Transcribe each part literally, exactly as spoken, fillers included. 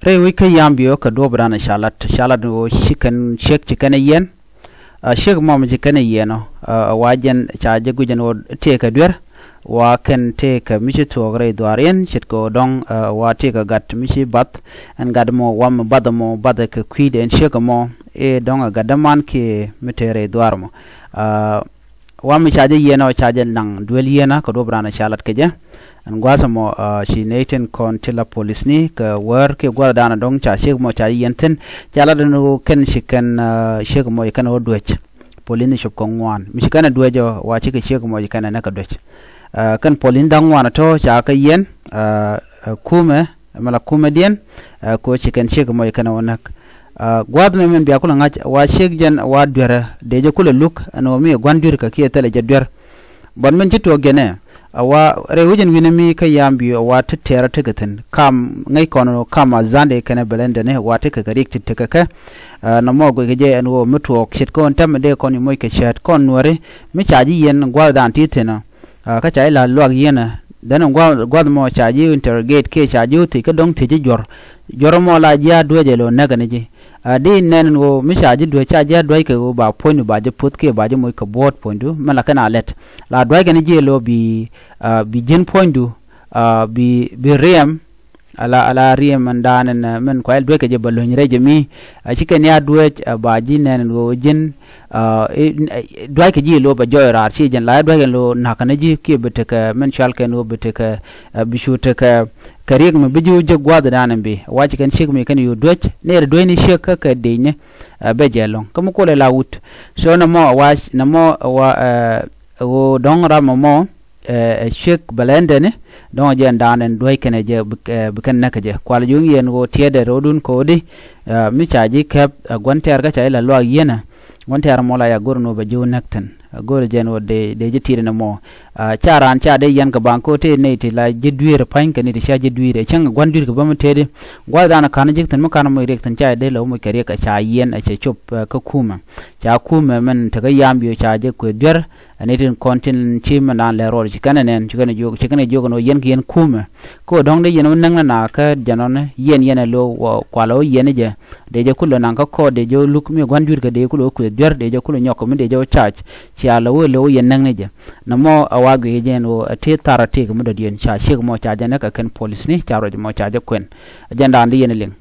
Rɛy wec kä Yambio kɛ duɔ̱ɔ̱p dan ca lat, ca lat ɣöö ci kɛn ciek ci kɛn ɛ yiɛn. Ɛ, ciek mɔ mi ci kɛn ɛ yiɛn ɔ, ɛ, wa jɛn ca jɛ guic ɛn ɣöö tëëkɛ duer. Wa kɛn tëëkɛ mi ci thuɔɔk rɛy dhuaar yɛn ce̱tkɛ ɣöö dɔ̱ŋ, ɛ, wa tëëkɛ gat mi ci bath. Ɛn gat mɔ wa mi bath mɔ bath kɛ kui̱dɛ ɛn ciek mɔ. Ɛ dɔ̱ŋ ɛ gat däman kiɛ mi tëë rɛy dhuaar mɔ. Ɛ, Wa mi ca jɛ yiɛn ɔ ca jɛ naŋ duel yiɛn ɔ kɛ duɔ̱p raan ca lat kɛ jɛ. Ɛn gua̱a̱th ɛmɔ, ɛ, ci nɛy tin kɔn ti la polisni kɛ wäär kiɛ gua̱a̱th daanɔ dɔ̱ŋ ca ciek mɔ ca jɛ yiɛn thi̱n. Ca lat ɛn ɣöö kɛn ci kɛn, ɛ, ciek mɔ ci kɛn ɣöö duec. Polisni cop kɛ ŋuan mi ci kɛn ɛ duec ɔ wa cikɛ ciek mɔ ci kɛn ɛ näk kɛ duec. Ɛ, kɛn polisni da̱ŋ ŋuan ɛ tɔ̱ ca kɛ yiɛn, ɛ, ɛ, kumɛ Ɛmɛ la kumɛdiɛn, ɛ, kɛ ɣöö ci kɛn ciek mɔ ci kɛn ɛ wä näk. Ɛ, gua̱a̱th mɛ min bia kulɛ ŋa̱c wa ciek jɛn wa duerä dee jɛ kulɛ luk ɛn ɣöö mi ɛ gua̱n dui̱rkä kiɛ thilɛ jɛ duer. But min ci tuɔɔk jɛn ɛ, ɛ wa rɛy wec ɛn wi̱nɛ mi kä Yambio ɛ wa ti tɛɛrä tekɛ thi̱n kam ŋäc kɔn ɣöö kam a Zande kɛnɛ Bɛlɛndɛni wa tekɛ kɛ riɛk ti tekɛ kɛ. Ɛ, nɔmɔ guickɛ jɛ ɛn ɣöö mi tuɔɔk ce̱tkɛ ɣöö täämɛ dee kɔn i̱ moc kɛ cäät kɔn nuääri mi ca ji̱ yiɛn gua̱a̱th dan ti thi̱n ɔ. Ɛ, kä ca i̱ la luak yienä dɛn gua̱th, gua̱th mɔ ca ji̱ interrogate kiɛ ca ji̱ wä thiec kä dɔ̱ŋ thiec ji̱ juɔ̱r. Juɔ̱r mɔ la ji̱ a duec ɛ lo̱ näk kɛn ji̱. Ɛ, di nɛn ɣöö mi ca ji̱ duec ca ji̱ a duac kɛ ɣöö ba puɔ̱nydu ba ji̱ puɔ̱th kiɛ ba ji̱ moc kɛ buɔ̱ɔ̱t puɔ̱nydu mɛ la kɛn a lɛt. La duac kɛn ji̱ ɛ lo̱ bi, ɛ, bi ji̱n puɔ̱nydu, ɛ, bi, bi riɛm. Ala, ala riɛm ɛn daanɛ nɛ mɛn kuay duec kɛ jɛ bɛ luny rɛc jɛ mi. A ci kɛn ya duec, ɛ, ba ji̱ nɛn ɛn ɣöö ji̱n, ɛ, i̱, i̱, duac kɛ ji̱ lo̱ bɛ jɔɔy raar ci jɛn la i̱ duac kɛn lo̱ na̱k kɛn ji̱ kiɛ bi tekɛ mɛn cual kɛn ɣöö bi tekɛ, ɛ, bi cu tekɛ kɛ riɛk mi bi ji̱ wä jek gua̱a̱th daanɛ bi. Wa ci kɛn ciek mi kɛn yo̱o̱ duec nɛɛr duec ni ciek kä kɛ dec ni, ɛ, bɛ jɛ lɔ̱ŋ. Kä mi kuɔlɛ la wut. So nɛ mɔ wa, nɛ mɔ wa, ɛ, ɣöö dɔ̱ŋ ram mɔ mɔ, ɛ, ɛ ciek bɛ lɛ ɛn dɛni, dɔ̱ŋ jɛ ɛn daan ɛn duäc kɛnɛ jɛ bi, ɛ, bi kɛn näk kɛ jɛ. Kual juŋ yɛn ɣöö tiɛɛdɛ ro̱o̱dun ko̱o̱di, ɛ, mi ca ji̱ kɛp, ɛ, gua̱n tɛɛr kä ca ji̱ la luaak yienä. Gua̱n tɛɛr mɔ la ya go̱r ɛn ɣöö bɛ ji̱ wä näk thi̱n. Ɛ, go̱r jɛ ɛn ɣöö dee, dee ji̱ ti̱i̱t ɛn ɛmɔ. Ɛ, ca raan ca dee yɛn kɛ baŋ ko̱o̱t tëë nɛy ti la ji̱ dui̱r pa̱ny kɛ ni ti ca ji̱ dui̱r. Ɛ cäŋ gua̱n dui̱r kɛ bä mi tëëdi. Gua̱th dan ɛ ka̱n ji̱k thi̱n mi ka̱n moc riɛk thi̱n ca dee la moc kɛ riɛk ɛ ca yiɛn ɛ cɛ cop, ɛ, kä kumɛ. Ca kumɛ mɛn tekä Yambio ca jɛ kuëë duer. Ani tin kɔn tin ci mɛn daan lɛ ruɔl ci kɛn ɛ nɛn ci kɛn ɛ jiök ci kɛn ɛ jiök ɛn ɣöö yɛn kɛ yɛn kumɛ. Kä ɣöö dɔ̱ŋ dee yɛn wä näk ni na kä jɛn ɔni yɛn yɛn ɛ lo̱ wä kualɛ wä yɛn ni jɛ. Dee jɛ kulɛ naŋ kä kɔɔt dee jɛ wä luk mi gua̱n dui̱rkɛ dee kulɛ wä kuëë duer dee jɛ kulɛ nyɔk kɛ mi dee jɛ wä cac. Cia lɛ wä lo̱ wä yɛn näk ni jɛ. Nɛ mɔ ɛ wa guic jɛ ɛn ɣöö ɛ ti thar ɛ ti kɛ mi dɔ̱diɛn ca ciek mɔ ca jɛ näk ɛ kɛn polisni ca ruac mɔ ca jɛ kuɛn. Ɛ jɛn daan dee yɛn ɛ liŋ.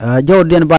Ɛ jɔw diɛn ba